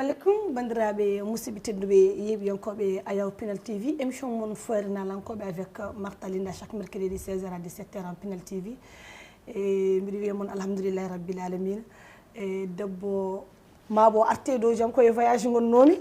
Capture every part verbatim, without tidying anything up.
Aleykum, banndiraaɓe musidɓe tedduɓe, yeeɓiyankooɓe Ayaw Pinal T V, émission mon Foyre Naalankooɓe avec Martha Linda, chaque mercredi seize heures à dix-sept heures en Pinal T V. E mbiɗo wiya mon alhamdulillahi rabbil alamina. E debbo ma bo arte dow jam, ko e voyage ngonnoomi.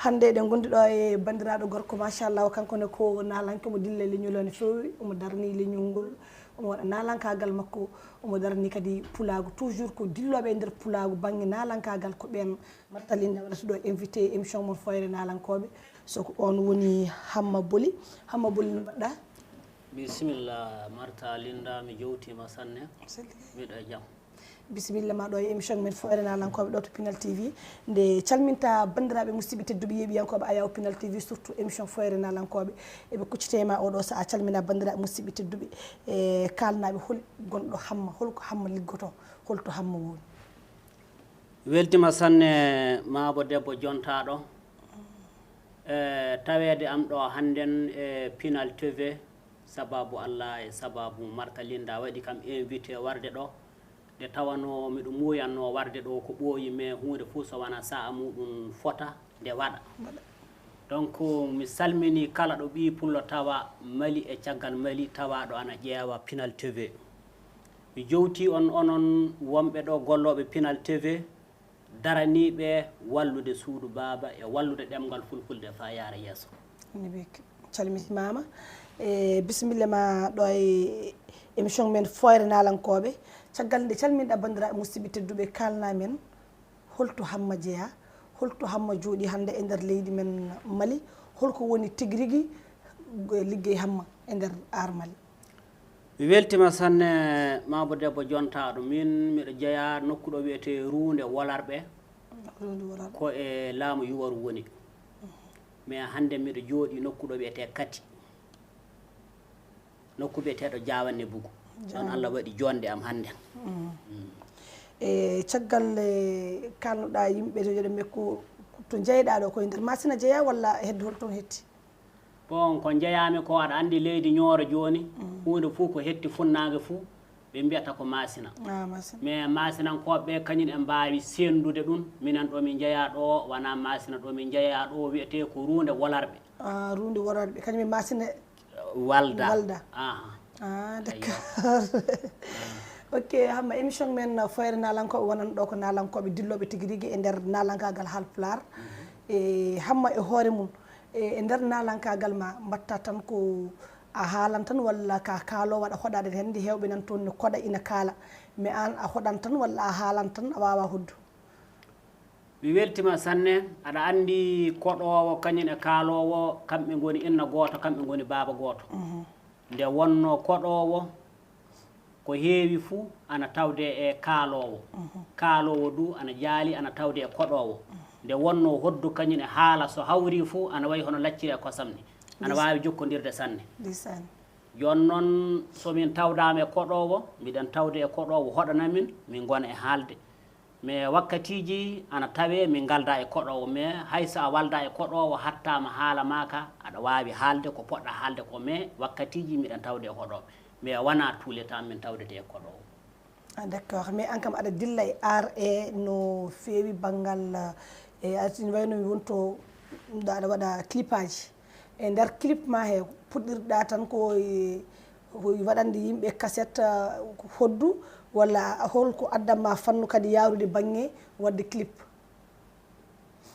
Hannde eɗen ngondi ɗo e banndiraaɗo gorko, machallah, kanko ne ko naalanke, omo dilla e leñol o no feewi, omo darni leñol ngol, omo waɗa naalankaagal makko, omo darni kadi pulaagu. Toujours ko dillooɓe e nder pulaagu, bannge naalankaagal ko ɓeen. Martha Linda waɗata ɗo invité émission mon Foyre Naalankooɓe. So ko on woni Hamma Boli. Hamma Boli, no mbaɗɗa? Bisimilla, Martha Linda, mi jowtiima sanne. Miɗo e jam. Bisimilla ma ɗo e émission men Foyre Naalankooɓe ɗo to Pinal T V. Nde calminta banndiraaɓe musidɓe tedduɓe yeeɓiyankooɓe Ayaw Pinal T V, surtout émission Foyre Naalankooɓe. Eɓe kuccite ma oɗo saha, calmina banndiraaɓe musidɓe tedduɓe. E kaalnaaɓe hol gonɗo Hamma, holko Hamma liggoto, holto Hamma woni? Weltima sanne, maabo debbo jontaaɗo. E taweede am ɗo hannden e Pinal T V, sababu Allah e sababu Martha Linda waɗi kam invité warde ɗo. Nde tawanoo miɗo muuyanno warde ɗo ko ɓooyi, mais huunde fof so wonaa sa'a muɗum fota, nde waɗa. Donc, mi salmini kala ɗo ɓii pullo tawa Mali e caggal Mali tawaaɗo ana ƴeewa Pinal T V. Mi jowtii on onon wonɓe ɗo gollooɓe Pinal T V, daraniiɓe wallude suudu baaba e wallude ɗemngal fulfulde faa yaara yeeso. Ni bik calmitimaama. E bisimilla ma ɗo e émission men Foyre Naalankooɓe. Caggal nde calminɗa banndiraaɓe musidɓe tedduɓe, kaalna men holto Hamma jeyaa, holto Hamma jooɗi hannde e nder leydi men Mali, holko woni tigi rigi liggey Hamma e nder Aar Mali? Mi weltima sanne, maabo debbo jontaaɗo. Min miɗo jeyaa nokku ɗo wiyetee Ruunde Wolarɓe. Ko e laamu Yuwaru woni. Mais hannde miɗo jooɗi nokku ɗo wiyetee Kati. Nokku biyeteeɗo Jaawanne Bugu. Ɗon Allah waɗi jonde am hannden. E caggal e kalnoɗa yimɓe to joɗe mekku, to jeyɗa ɗo koye nder Masina jeeya walla hedde hol toon hetti? Bon, ko njeyaami ko, aɗa anndi leydi Ñooro jooni, huunde fuu ko hetti funnaange fuu, ɓe mbiyata ko Masina. Ah, Masina. Mais Masinankooɓe ɓe kañum en mbaawi senndude ɗum. Minen ɗo min njeyaa ɗo, wonaa Masina, ɗo min njeyaa ɗo wiyetee ko Ruunde Wolarɓe. Ah, Ruunde Wolarɓe, kañum e Masina. Walda. Walda. Aha. Ah, d'accord. Ok, Hamma, émission men Foyre Naalankooɓe wonan ɗo ko naalankooɓe dillooɓe tigi rigi e nder naalankaagal Haalpulaar. E Hamma e hoore mum, e e nder naalankaagal ma mbaɗta tan ko a haalan tan walla ka kaaloowo aɗa hoɗaade heen, nde heewɓe nan toon ne koɗa ina kaala. Mais aan a hoɗan tan walla a haalan tan, a waawaa hoɗdu? Mi weltima sanne. Aɗa anndi koɗoowo kañum e kaaloowo, kamɓe ngoni inna gooto, kamɓe ngoni baaba gooto. Nde wonnoo koɗoowo, ko heewi fuu ana tawde e kaaloowo. Kaaloowo du ana jaali, ana tawde e koɗoowo. Nde wonnoo hoɗdu kañum e haala so hawri fuu ana wayi hono lacciri e kosam ni. Ana waawi jokkondirde sanne. Ndeysaan. Jooni noon, so min tawdaama e koɗoowo, miɗen tawde e koɗoowo hoɗana min, min ngona e haalde. Mais wakkatiiji ana tawee min ngalda e koɗoowo, mais hay so a walda e koɗoowo, hattaama haala maa ka, aɗa waawi haalde ko poɗɗa haalde ko, mais wakkatiiji miɗen tawde e hoɗooɓe, mais wonaa tous les temps min tawdete e koɗoowo. Ah, d'accord, mais aan kam aɗa dilla e aar e no feewi banngal, e aɗa wayno mi wonto ɗo aɗa waɗa clipaaji. E nder clip ma he, puɗɗirɗa tan ko e, ko e waɗande yimɓe cassette, ah, hoɗdu, walla holko addanma fannu kadi yaarude bannge waɗde clip?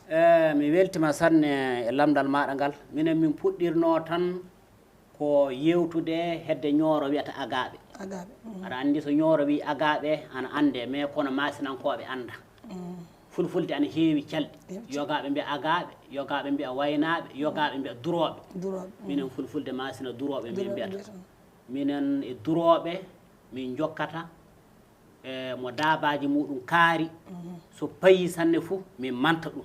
E, mi weltima sanne e lamndal maɗa ngal. Minen min puɗɗirno tan ko yewtude hedde Ñooro wiyata agaaɓe. Agaaɓe. Aɗa anndi so Ñooro wi agaaɓe ana annde, mais kono Maasinankooɓe annda. Fulfulde ana heewi calɗi. Yogaaɓe mbiya agaaɓe, yogaaɓe mbiya waynaaɓe, yogaaɓe mbiya durooɓe. Durooɓe. Minen Fulfulde Maasina durooɓe min mbiyata. Minen e durooɓe min njokkata, e mo daabaaji muɗum kaari, so payi sanne fuu min manta ɗum.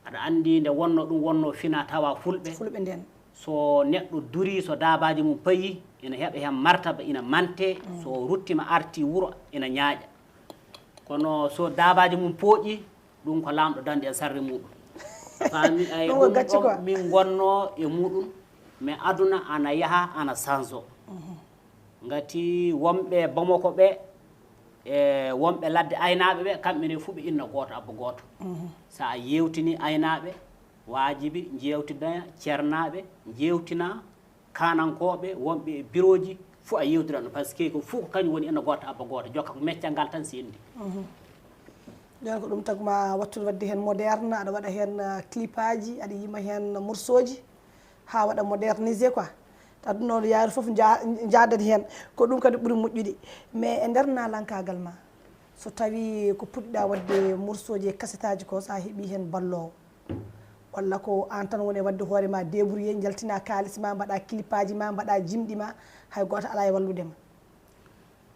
Aɗa anndi nde wonno ɗum wonno fina tawa fulɓe. Fulɓe nden. So neɗɗo durii, so daabaaji mum payi, ina heɓa heen martaba, ina mante. So ruttima arti wuro, ina ñaaƴa. Kono so daabaaji mum pooƴi, ɗum ko Laamɗo danndi en sarre muɗum. A faami? Ay, ɗum min ngonno e muɗum, mais aduna ana yaha, ana sanso. Ngati wonɓe Bamako ɓe, E wonɓe ladde aynaaɓe ɓe, kamɓe ne fuu ɓe inna gooto, abba gooto. So a yeewtini aynaaɓe, waajibi njeewtina ceernaaɓe, njeewtina kaanankooɓe wonɓe e birooji, fuu a yeewtiran ɗum, par ce que ko fuu ko kañum woni inna gooto, abba gooto, jokka ko meccal ngal tan si enndi. Nden ko ɗum tagma wattude waɗde heen moderne, aɗa waɗa heen clipaaji, aɗa yima heen morceauji, haa waɗa modernisé quoi. Aduna o yaari fof nja- njaadani heen. Ko ɗum kadi ɓuri moƴƴude. Mais e nder naalankaagal ma, so tawii ko puɗɗiɗaa waɗde morceauji e kasetaaji ko, so a heɓii heen balloowo, walla ko aan tan woni e waɗde hoore ma débrouillé, njaltina kaalis ma, mbaɗa clipaaji ma, mbaɗa jimɗi ma, hay gooto alaa e wallude ma?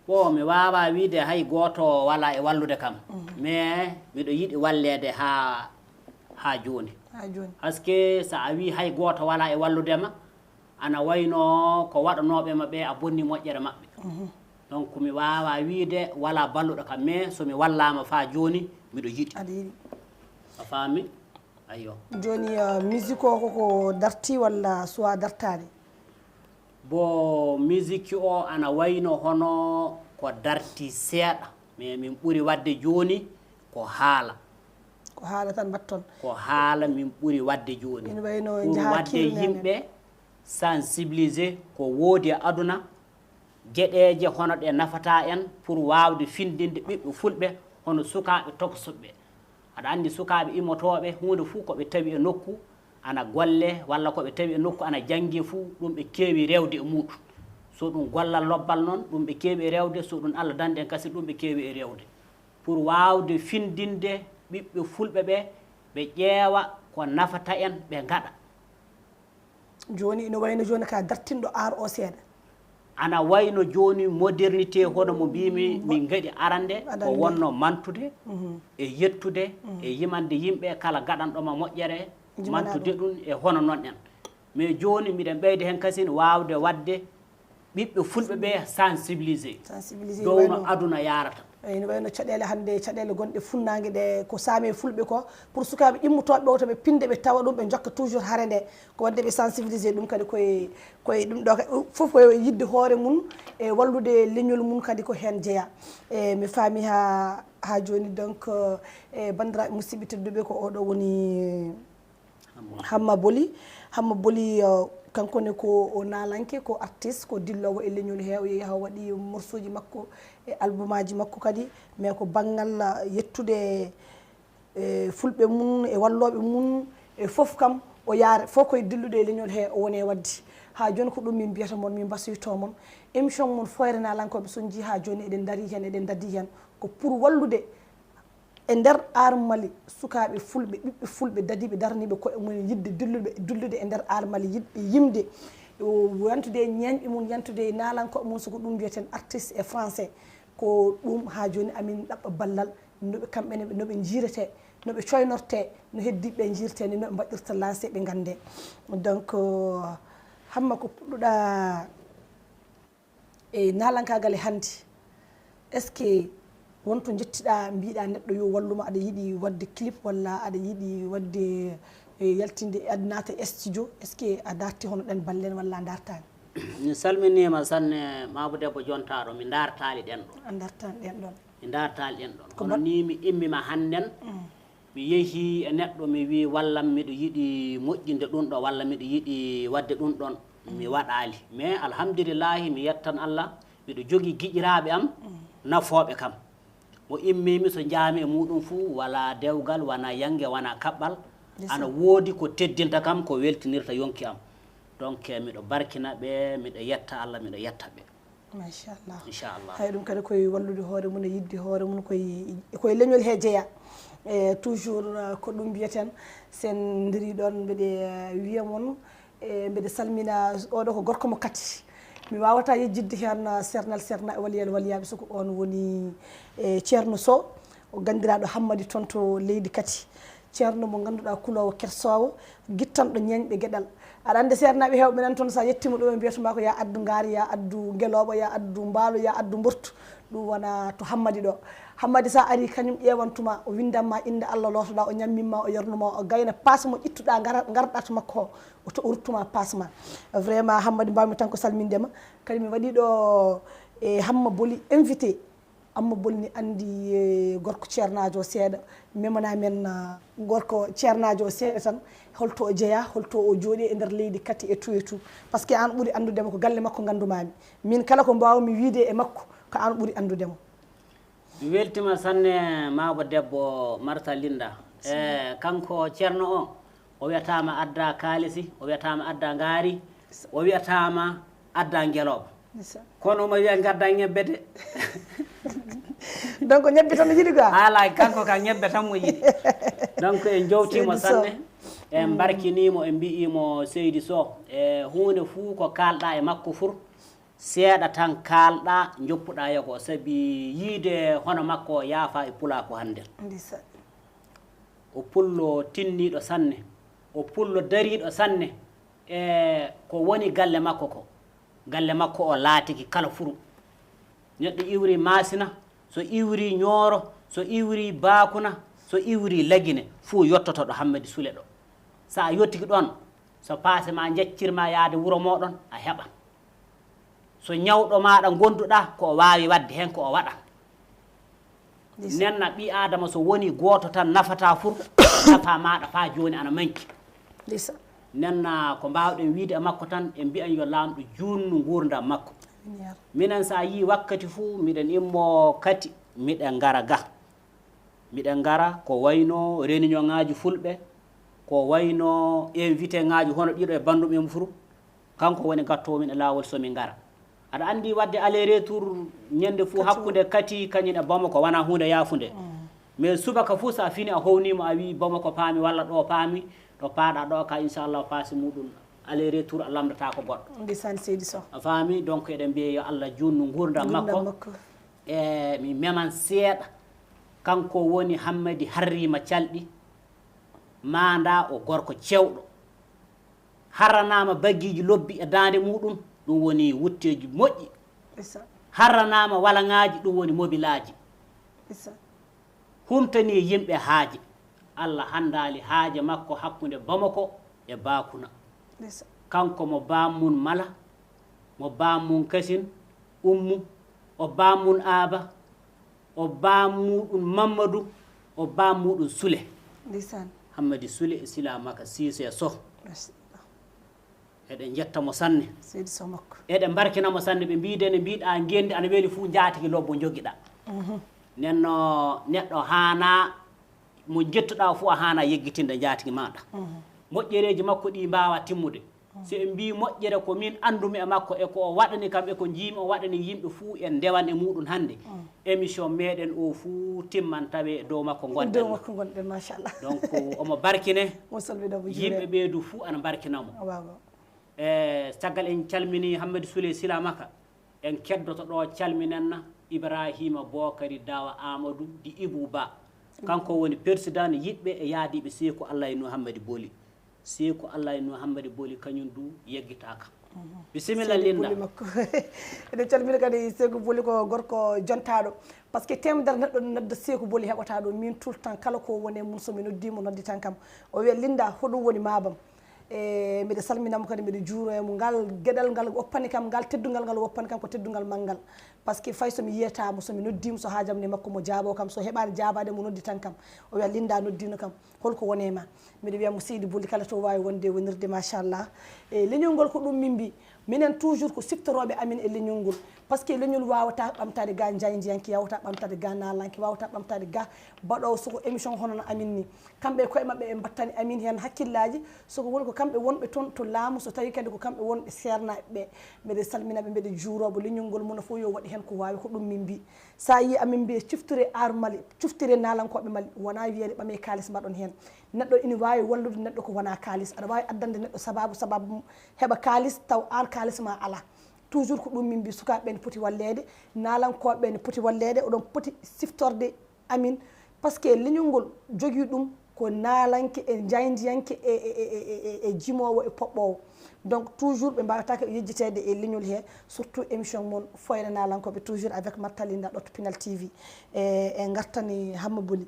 Bon, mi waawaa wiyde hay gooto walaa e wallude kam, mais miɗo yiɗi walleede haa haa jooni. Haa jooni. Parce que so a wii hay gooto walaa e wallude ma, ana wayno ko waɗanooɓe ma ɓe a bonni moƴƴere maɓɓe. Donc mi waawaa wiyde walaa balluɗo kam, mais so mi wallaama faa jooni, miɗo yiɗi. Aɗa yiɗi. A faami? Ayyo. Jooni uh, musique o koko darti walla suwa dartaade? Bon, musique o ana wayno hono ko darti seeɗa, mais min ɓuri waɗde jooni ko haala. Ko haala tan mbatton. Ko haala min ɓuri waɗde jooni. Ina wayno Pour njaha waɗde kirnane. Yimɓe sensibiliser ko woodi e aduna, geɗeeje hono ɗe nafata en pour waawde findinde ɓiɓɓe fulɓe hono sukaaɓe tokosɓe. Aɗa anndi sukaaɓe immotooɓe huunde fuu ko ɓe tawi e nokku ana golle walla ko ɓe tawi e nokku ana jannge fuu ɗum ɓe keewi rewde e muuɗum. So ɗum gollal lobbal noon ɗum ɓe keewi e rewde, so ɗum Allah dande en kasi ɗum ɓe keewi e rewde. Pour waawde findinde ɓiɓɓe fulɓe ɓe, ɓe ƴeewa ko nafata en ɓe ngaɗa. Jooni ina wayno jooni ka dartinɗo art o seeɗa. Ana wayno jooni modernité hono mo mbimi min ngaɗi arande ko wonno mantude e yettude e yimande yimɓe kala gaɗanɗoma moƴƴere, mantude ɗum e hono noon en. Mais jooni miɗen ɓeyda heen kasin waawde waɗde ɓiɓɓe fulɓe ɓe sensibilisé sensibilisé dow no aduna yarata. Eyi, no wayno caɗeele hannde, caɗeele gonɗe funnaange ɗe ko saami e fulɓe ko, pour sukaaɓe immotooɓe ɓe wota ɓe pinde ɓe tawa ɗum, ɓe njokka toujours hare nde, ko waɗde ɓe sensibilisé ɗum kadi koye koye ɗum ɗo kadi fof ko yidde hoore mum e wallude leñol mum kadi ko heen jeya. E mi faami ha ha jooni. Donc e banndiraaɓe musidɓe tedduɓe ko oɗo woni Hamma Boli. Hamma Boli kanko ne ko o naalanke, ko artiste, ko dilloowo e leñol he, o yehi ha o waɗi morceauji makko e albumaji makko kadi, mais ko banngal yettude e fulɓe mum e wallooɓe mum e fof kam o yaara fof koye dillude e leñol he o woni e waɗde. Ha jooni ko ɗum min mbiyata mon, min mbasoyto mon, émission mon Fooyre Naalankooɓe, so njii ha jooni eɗen ndarii heen, eɗen ndaddii heen ko pour wallude e nder Aar Mali, sukaaɓe fulɓe, ɓiɓɓe fulɓe dadiiɓe daraniiɓe koye mum en yiɗde dilluɓe dillude e nder Aar Mali, yiɗɓe yimde yantude e ñeeñɓe mum, yantude e naalankooɓe mum, so ko ɗum mbiyeten artiste e français. Ko ɗum ha jooni amin ɗaɓɓa ballal no ɓe kamɓe ne no ɓe njiiretee, no ɓe coynortee, no heddiiɓe ɓe njiirtee ni, no ɓe mbaɗirta lancé ɓe nganndee. Donc Hamma, ko puɗɗuɗaa e naalankaagal e hannde, est ce que won to njettiɗaa mbiɗaa neɗɗo yo walluma, aɗa yiɗi waɗde clip walla aɗa yiɗi waɗde e yaltinde e adnaata e studio? Est ce que a darti hono ɗen ballen walla a dartaani? Mi salminiima sanne Maabo Debbo Jontaaɗo, mi dartaali ɗen ɗon. A dartaani ɗen ɗon. Mi dartaali ɗen ɗon. Kono ni mi immima hannden, mi yehi e neɗɗo mi wi wallam miɗo yiɗi moƴƴinde ɗum ɗo walla miɗo yiɗi waɗde ɗum ɗon, mi waɗaali. Mais alhamdulillahi mi yettan Allah, miɗo jogii giƴiraaɓe am nafooɓe kam. Mo immimi so njaami e muɗum fuu wala dewgal, wona yange, wona kaɓɓal. Ana woodi ko teddinta kam, ko weltinirta yonki am. Donc miɗo barkina ɓe, miɗo yetta Allah, miɗo yetta ɓe. Machallah. Inchallah. Hay ɗum kadi koye wallude hoore mum e yidde hoore mum koye koye leñol he jeeya. E toujours ko ɗum mbiyeten, sen ndiri ɗon mbeɗe wiya mon e mbeɗe salmina oɗo ko gorko mo kati. Mi wawata yejjidde hen sernal serna e waliyal waliyaɓe soko on woni e ceerno Sow, o gandiraɗo Hammadi toon to leydi kati. Ceerno mo ngannduɗaa kuloowo kersowo, gittanɗo ñeeñɓe geɗal. Aɗa anndi seernaaɓe heewɓe nan toon so a yettiima ɗum ɓe mbiyata ma ko ya addu ngaari, ya addu ngelooba, ya addu mbaalo, ya addu mbortu. Ɗum wona to Hammadi ɗo. Hammadi so a arii kañum ƴeewantuma, o winndan ma innde Allah, lootoɗaa, o ñammin ma, o yarnu ma, o gayna paas mo ƴittuɗaa ngarɗaa to makko o, o ruttuma paas ma. Vraiment Hammadi mbaawmi tan ko salminde ma. Kadi mi waɗii ɗo e Hamma Boli invité. Amma Boli ne anndi, eh, gorko ceernaajo seeɗa. Memana men, ah, gorko ceernaajo seeɗa tan, holto o jeyaa, holto o jooɗi e nder leydi kadi e tout et tout. Parce que aan ɓuri anndude mo, ko galle makko nganndu-maa-mi. Min kala ko mbaaw-mi wiyde e makko, ko aan ɓuri anndude mo. Mi weltima sanne, maabo debbo Marta Linda. E kanko ceerno o, o wiyataama adda kaalisi, o wiyataama adda ngaari, o wiyataama adda ngelooba. Kono omo wiya ngadda ñebbe de. Donc ñebbe tan o yiɗi quoi. Haala kanko ka ñebbe tan mo yiɗi. Donc en jowtiimo sanne, en mbarkiniimo, en mbiyiimo seydi Sow, e huunde fuu ko kaalɗa e makko fur, seeɗa tan kaalɗa, joppuɗa yogo, sabi yiide hono makko yaafa e pulaaku hannden. O pullo tinniiɗo sanne, o pullo dariiɗo sanne e ko woni galle makko ko. Galle makko o laatiki kala furu. Neɗɗo iwri Maasina, so iwri Ñooro, so iwri Baakuna, so iwri Lagine, fuu yottoto ɗo Hammadi Sule ɗo. So a yottiki ɗoon, so paase ma njaccir ma yaade wuro mooɗon, a heɓan. So ñawɗo maaɗa ngonduɗa, ko o waawi waɗde heen ko o waɗan. Nenna ɓii Aadama so woni gooto tan nafata fur, nafa maaɗa faa jooni ana manki. Nenna ko mbaawɗen wiide e makko tan, en mbiyan yo Laamɗo juutnu nguurndam makko. Minen so a yii wakkati fuu, miɗen immoo kati, miɗen ngara ga. Miɗen ngara ko wayno réunion ŋaaji fulɓe, ko wayno invité ŋaaji hono ɗiɗo e banndum en furu. Kanko woni gattoowo min e laawol so min ngara. Aɗa anndi waɗde aller retour ñande fuu hakkunde kati kañum e Bamako wonaa huunde yaafunde. Mais subaka fuu so a fini a howniimo a wii Bamako paami walla ɗo paami, ɗo paaɗa ɗo ka inchallah paasi muɗum aller retour a lamndataako goɗɗo. Ndeysaan seydi Sow. A faami, donc eɗen mbiya yo Allah juutnu nguurndam makko. E mi meman seeɗa, kanko woni Hammadi Harriima Calɗi, maandaa o gorko cewɗo. Harranaama bagiiji lobbi e daande muɗum, ɗum woni wutteeji moƴƴi. Harranaama walaŋaaji, ɗum woni mobilaaji. Humtanii yimɓe haaje. Allah hanndaali haaje makko hakkunde Bamako e Baakuna. Kanko mo baam mum Mala, mo baam mum Kasin, Ummu, o baam mum Aaba, o baam muɗum Mammadu, o baam muɗum Sule. Hammadi Sule e Sila Maka Siise Soh. Eɗen njetta mo sanne. Seydi Soh makko. Eɗen mbarkina mo sanne, ɓe mbiide ne mbiɗa ngenndi ana weeli fuu njaatigi lobbo njogiɗa. Nenno neɗɗo haana mo njettuɗa fuu a haana yeggitinde njaatigi maɗa. Moƴƴereeji makko ɗi mbaawa timmude. So en mbii moƴƴere ko min anndumi e makko e ko o waɗani kam e ko njiimi o waɗani yimɓe fuu en ndewan e muɗum hannde. Émission meɗen o fuu timman tawe e dow makko ngonɗen. Dow makko ngonɗen machallah. Donc omo barkine. Mo salminamo juuremo. Yimɓe ɓee du fuu ana mbarkina mo. E caggal en calmini Hammadi Souley Sila Maka, en keddoto ɗo calminanna Ibrahima Bokari Dawa Amadou di Ibou Ba. Kanko woni persidan yiɗɓe e yaadiiɓe Seeku Allah e Noo Hammadi Boli. Seeku Allah e Noo Hammadi Boli kañum du yeggitaaka. Bisimilla Linda. Eɗen calmina kadi Seeku Boli ko gorko jontaɗo. Parce que temedere neɗɗo nodda Seeku Boli heɓata ɗum. Min tout le temps kala ko woni e mum so mi noddi mo nodditan kam. O wiya Linda hoɗum woni maabam. E mbiɗa salmina mo kadi mbiɗa juuro e mo ngal geɗal ngal woppani kam ngal teddungal ngal woppani kam ko teddungal manngal. Parce que fay so mi yiyata mo so mi noddi mo so haajam ne makko mo jaabo kam so heɓaani jaabaade mo noddi tan kam. O wiya Linda noddino kam holko woni e ma? Mbiɗa wiya mo seydi Boli kala to waawi wonde wonirde machallah. E leñol ngol ko ɗum min mbi minen toujours ko siftorooɓe amin e leñol ngol. Parce que leñol waawata ɓamtaade ga njaydiyanke waawata ɓamtaade ga naalanke waawata ɓamtaade ga baɗoowo soko émission hono no amin ni. Kamɓe e koye maɓɓe ɓe mbattani amin heen hakkillaaji, soko woni ko kamɓe wonɓe toon to laamu, so tawii kadi ko kamɓe wonɓe seernaaɓe ɓe. Mbeɗe salmina ɓe, mbeɗe juuroo ɓe, leñol ngol mona fof yo waɗ heen ko waawi, ko ɗum min mbii. So a yii amin mbiya ciftoree art Mali, ciftoree naalankooɓe Mali, wonaa wiyeede ɓamee kaalis mbaɗon heen. Neɗɗo ina waawi wallude neɗɗo ko wonaa kaalis, aɗa waawi addande neɗɗo sabaabu, sabaabu mum heɓa kaalis taw aan kaalis maa alaa. Toujours ko ɗum min mbii, sukaaɓe ɓee ne poti walleede, naalankooɓe ɓee ne poti walleede, oɗon poti siftorde amin, parce que leñol ngol jogii ɗum ko naalanke e njaayndiyanke e e e e e jimoowo e poɓɓoowo. Donc toujours ɓe mbaawataake yejjiteede e leñol he, surtout émission mon Fooyre Naalankooɓe toujours avec Marta Linda ɗo to Pinal TV. E en ngartani Hamma Boli.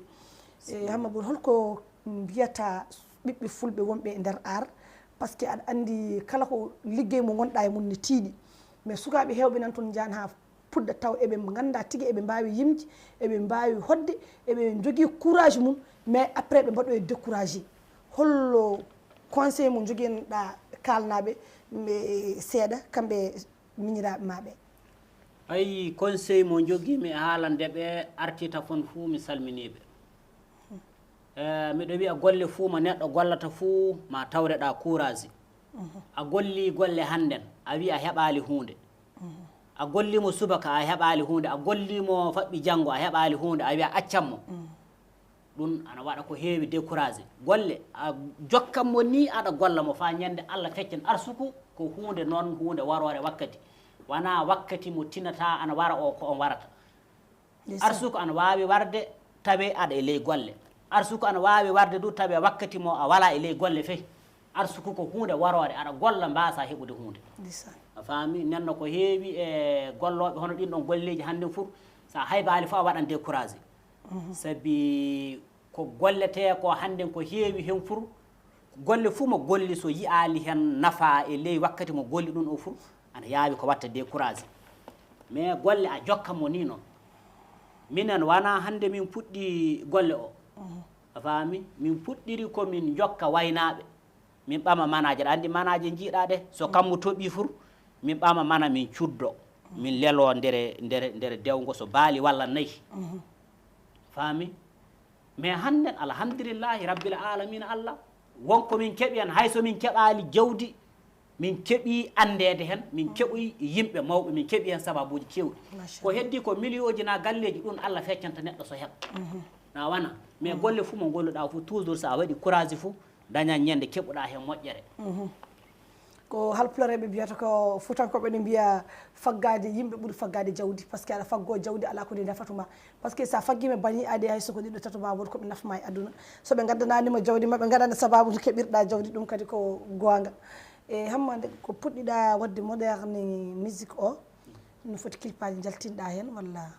E Hamma Boli, holko mbiyata ɓiɓɓe fulɓe wonɓe e nder art? Parce que aɗa anndi kala ko liggey mo ngonɗaa e mum ne tiiɗi. Mais sukaaɓe heewɓe nan toon njaan haa puɗɗa taw eɓe ngannda tigi eɓe mbaawi yimde, eɓe mbaawi hoɗde, eɓe njogii courage mum, mais après ɓe mbaɗoya découragé. Hollo conseil mo njoginɗa kaalnaaɓe ɓe seeɗa, kamɓe miñiraaɓe ma ɓe? Ayi, conseil mo njogiimi e haalande ɓe, artita fon fuu mi salminiiɓe. Eh, miɗo wiya golle fuu mo neɗɗo gollata fuu ma tawreɗa courage. A golli golle hannden, a wiya a heɓaali huunde. A golli mo subaka, a heɓaali huunde. A golli mo faɓɓi janngo, a heɓaali huunde, a wiya accan mo. Ɗum ana waɗa ko heewi découragé. Golle, a jokkan mo ni aɗa golla mo faa ñande Allah feccen. Arsuku ko huunde noon, huunde waroore wakkati. Wonaa wakkati mo tinata ana wara o ko on warata. Arsuku ana waawi warde tawe aɗa e ley golle. Arsuku ana waawi warde du tawe wakkati mo a wala e ley golle fey. Arsuku ko huunde waroore, aɗa golla mbaasa heɓude huunde. A faami? Nenno ko heewi e gollooɓe hono ɗin ɗon golleeji hannden fur, so a haybaali fof a waɗan découragé. Sabi ko golletee ko hannden ko heewi hen fur, golle fuu mo golli so yi'aali hen nafa e ley wakkati mo golli ɗum o fur, ana yaawi ko watta découragé. Mais golle a jokka mo ni noon. Minen wona hannde min puɗɗi golle o. A faami? Min puɗɗiri ko min jokka waynaaɓe. Min ɓama manaaje, ɗa anndi manaaje njiiɗa ɗe, so kammu toɓi fur, min ɓama mana min cuddo. Min lelo ndere, ndere, ndere dewngo so baali walla nayi. Faami? Mais hannden, alhamdulillahi rabbil alamina Allah, wonko min keɓi hen, hay so min keɓaali jawdi, min keɓi anndeede hen, min keɓi yimɓe mawɓe, min keɓi hen sababuuji keewɗi. Ko heddi ko miliyooji na galleeji, ɗum Allah feccanta neɗɗo so heɓa. Na wana. Mais golle fuu mo ngolluɗa fuu, toujours so a waɗi courage fuu, dañan ñande keɓuɗa hen moƴƴere. Ko halpulareɓe mbiyata, ko fuutankooɓe ne mbiya, faggaade yimɓe ɓuri faggaade jawdi, parce que aɗa faggo jawdi ala ko ndi nafatu ma. Parce que sa faggima bani aade hay soko ɗiɗo tato ma wood ko ɓe nafma e aduna, so ɓe gaddananima jawdi ma, ɓe gaɗana sababu no keɓirɗa jawdi, ɗum kadi ko goonga. E hammande ko puɗɗiɗa wadde moderne musique o, no foti kilpaji jaltinɗa hen walla?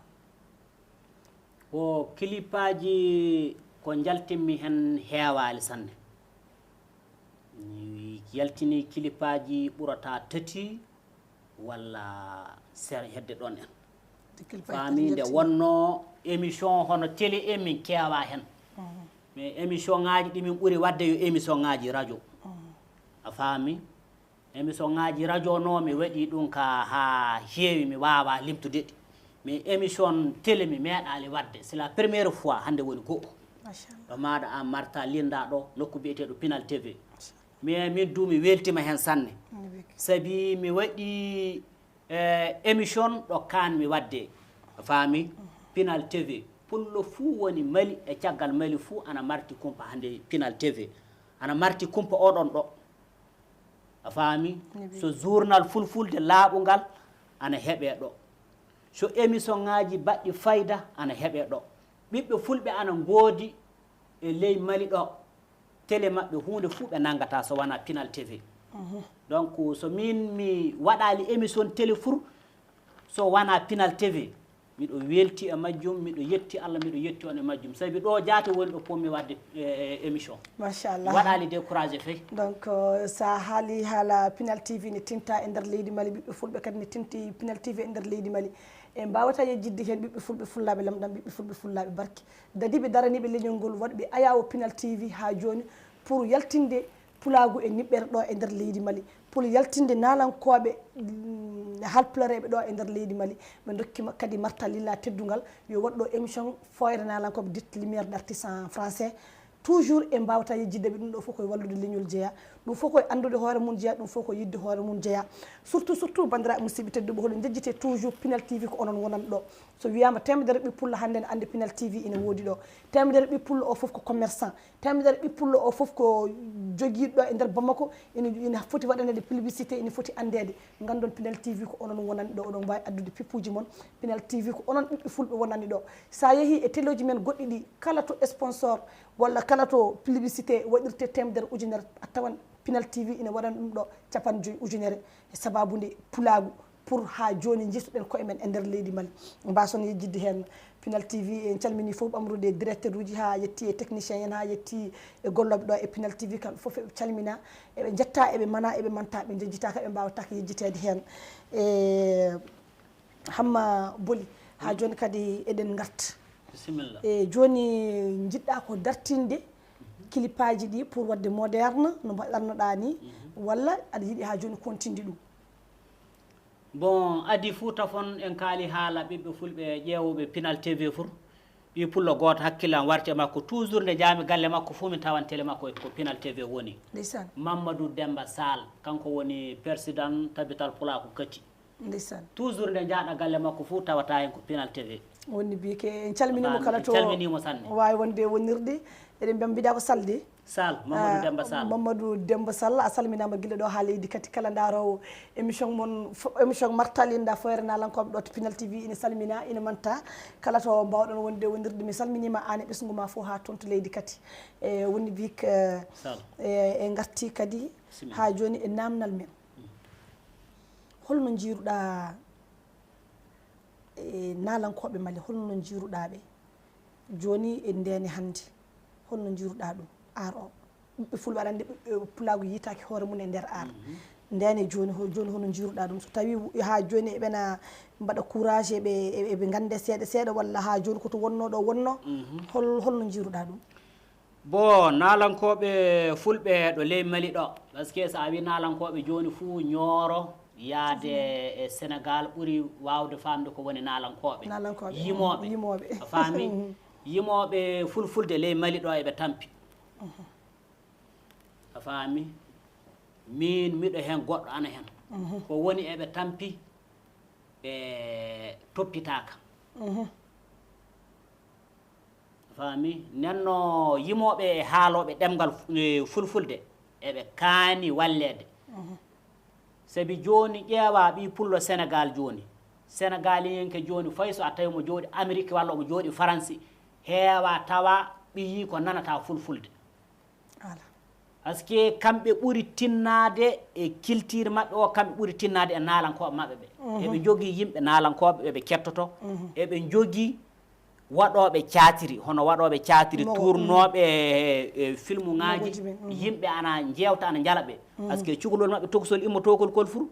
Ko kilipaaji ko njaltinmi heen heewaali sanne. Mi yaltini kilipaaji ɓurata tati walla ser hedde ɗon en. Faami nde wonno émission hono télé en min keewa heen. Mais émission ngaaji ɗi min ɓuri waɗde yo émission ngaaji radio. A faami? Émission ngaaji radio no mi waɗi ɗum ka haa heewi, mi waawa limtude ɗi. Mais émission télé mi meeɗaali waɗde. C'est la première fois, hannde woni go'o. Ɗo maaɗa an Marta Linda ɗo, nokku biyeteeɗo Pinal T V. Mais min du mi weltima heen sanne. Sabi mi waɗi eh, émission ɗo kaan mi waɗde. A faami? Pinal T V. Pullo fuu woni Mali e caggal Mali fuu ana marti kumpa hannde Pinal T V. Ana marti kumpa oɗon ɗo. A faami? So journal fulfulde laaɓungal ana heɓe ɗo. So émission ngaaji baɗɗi fayda ana heɓe ɗo. Ɓiɓɓe fulɓe ana ngoodi e ley Mali ɗo. Télé maɓɓe huunde fuu ɓe nanngata so wonaa Pinal T V. Donc so miin mi waɗaali émission télé fur so wonaa Pinal T V, miɗo welti e majjum, miɗo yetti Allah, miɗo yetti on e majjum. Sabi ɗo jaate woni ɗo pommi waɗde eh, émission. Machallah. Mi waɗaali découragé fey. Donc euh, sa haali haala Pinal T V ne tinta e nder leydi Mali, ɓiɓɓe fulɓe kadi ne tinti Pinal T V e nder leydi Mali. En mbaawata yejjitde heen ɓiɓɓe fulɓe fullaaɓe lamɗam, ɓiɓɓe fulɓe fullaaɓe barke. Dadiiɓe daraniiɓe leñol ngol, waɗɓe ayaawo Pinal T V haa jooni pour yaltinde pulaagu e niɓɓere ɗo e nder leydi Mali, pour yaltinde naalankooɓe halpulareeɓe ɗo e nder leydi Mali. Ɓe ndokki kadi Marta Lilla teddungal yo waɗ ɗo émission fooyre naalankooɓe, dite lumière d'artiste en français. Toujours en mbaawata yejjitde ɓe, ɗum ɗo fof koye wallude leñol jeyaa, ɗum fof koye anndude hoore mum jeyaa, ɗum fof ko yiɗde hoore mum jeyaa. Surtout surtout banndiraaɓe musidɓe tedduɓe, hoɗo njejjitee toujours Pinal T V, ko onon wonani ɗo. So wiyaama teemedere ɓiɓɓe pullo hannde ne anndi Pinal T V ina woodi ɗo. Teemedere ɓiɓɓe pullo o fof ko commerçant, teemedere ɓiɓɓe pullo o fof ko jogiiɗo ɗo e nder Bamako, ina ina foti waɗaneede publicité, ina foti anndeede. Nganndon Pinal T V ko onon wonani ɗo, oɗon mbaawi addude pippuuji mon. Pinal T V ko onon ɓiɓɓe fulɓe wonani ɗo. So a yehii e téléji men goɗɗi ɗi, kala to sponsor walla kala to publicité waɗirtee teemedere ujunere, a tawan Pinal T V ina waɗani ɗum ɗo capanɗe joyi ujunere e sabaabu nde pulaagu, pour haa jooni njiituɗen koye men e nder leydi Mali. Mbaason yejjitde heen Pinal T V, en calminii fof ɓamrude directeur uji haa yetti e technicien en, haa yetti e gollooɓe ɗo e Pinal T V, kamɓe fof eɓe calminaa, eɓe njettaa, eɓe manaa, eɓe mantaa, ɓe njejjitaaka, ɓe mbaawataake yejjiteede heen. E Hamma Boli, haa jooni kadi eɗen ngarta. Bisimilla. E jooni, njiɗɗaa ko dartinde kilipaaji ɗi pour waɗde moderne no mbaɗatnoɗaa ni, walla aɗa yiɗi haa jooni kontinde ɗum? Bon, adii fuu tafon en kaali haala ɓiɓɓe fulɓe ƴeewooɓe Pinal T V fur. Ɓii pullo gooto hakkille am warti e makko. Toujours nde njaami galle makko fuu min tawan tele makko ko Pinal T V woni. Ndeysaan. Mamadou Demba Sall, kanko woni persidan Tabital Pulaaku Kati. Ndeysaan. Toujours nde njaaɗa galle makko fuu tawata heen ko Pinal T V. Wonni bi ke en calminimo kala to calminimo sanne. Waawi wonde wonirde. Eɗen mbiyam mbiɗa ko salde. Sall, Mamadou Demba Sall. Mamadou Demba Sall, a salminaama gila ɗo haa leydi kadi kala ndaaroowo émission mon, émission Martalinda Foyre Naalankooɓe ɗo to Pinal T V ina salmina, ina manta kala to mbaawɗon wonde wonirde. Mi salminiima aan e ɓesngu ma fof haa toon to leydi kadi. E woni bi ke Sall. E, e ngarti kadi Bisimilla. Haa jooni e naamnal men. Holno njiiruɗaa e naalankooɓe Mali, holno njiiruɗaa ɓe jooni e ndeene hannde? Holno njiiruɗaa ɗum? Ar o ɓiɓɓe fulɓe, aɗa anndi ɓiɓɓe pulaagu yiytaaki hoore mum e nder ar. Ndeene jooni, ho- jooni hono njiiruɗaa ɗum? So tawii haa jooni eɓena mbaɗa courage, eɓe eɓe ngannde seeɗa seeɗa, walla haa jooni ko to wonnoo ɗo wonnoo? Hol holno njiiruɗaa ɗum? Bon, naalankooɓe fulɓe ɗo ley Mali ɗo, parce que so a wii naalankooɓe jooni fuu, Ñooro yaade e Sénégal ɓuri waawde faamde ko woni naalankooɓe. Naalankooɓe, Yimooɓe. Yimooɓe. A faami? Yimooɓe fulfulde ley Mali ɗo eɓe tampi. A faami? Miin miɗo heen, goɗɗo ana heen. Ko woni eɓe tampi, ɓe toppitaaka. Faami? Nenno yimooɓe e haalooɓe ɗemngal fu- e fulfulde eɓe kaani walleede. Sabi jooni ƴeewa ɓii pullo Sénégal jooni. Sénégaliyenke jooni, fay so a tawi mo jooɗi Amérique walla omo jooɗi Faransi, heewa tawa ɓiyi ko nanata fulfulde. Ala. Parce que kamɓe ɓuri tinnaade e culture maɓɓe o, kamɓe ɓuri tinnaade e naalankooɓe maɓɓe ɓe. Eɓe njogii yimɓe naalankooɓe ɓe ɓe kettoto. Eɓe njogii waɗooɓe caatiri, hono waɗooɓe caatiri, Mogo- tuurnooɓe e, e filmuŋaaji, Mogoji ɓe, mhm. Yimɓe ana njeewta, ana njala ɓe. Parce que cukalel maɓɓe, tokosel immotokol kol fur,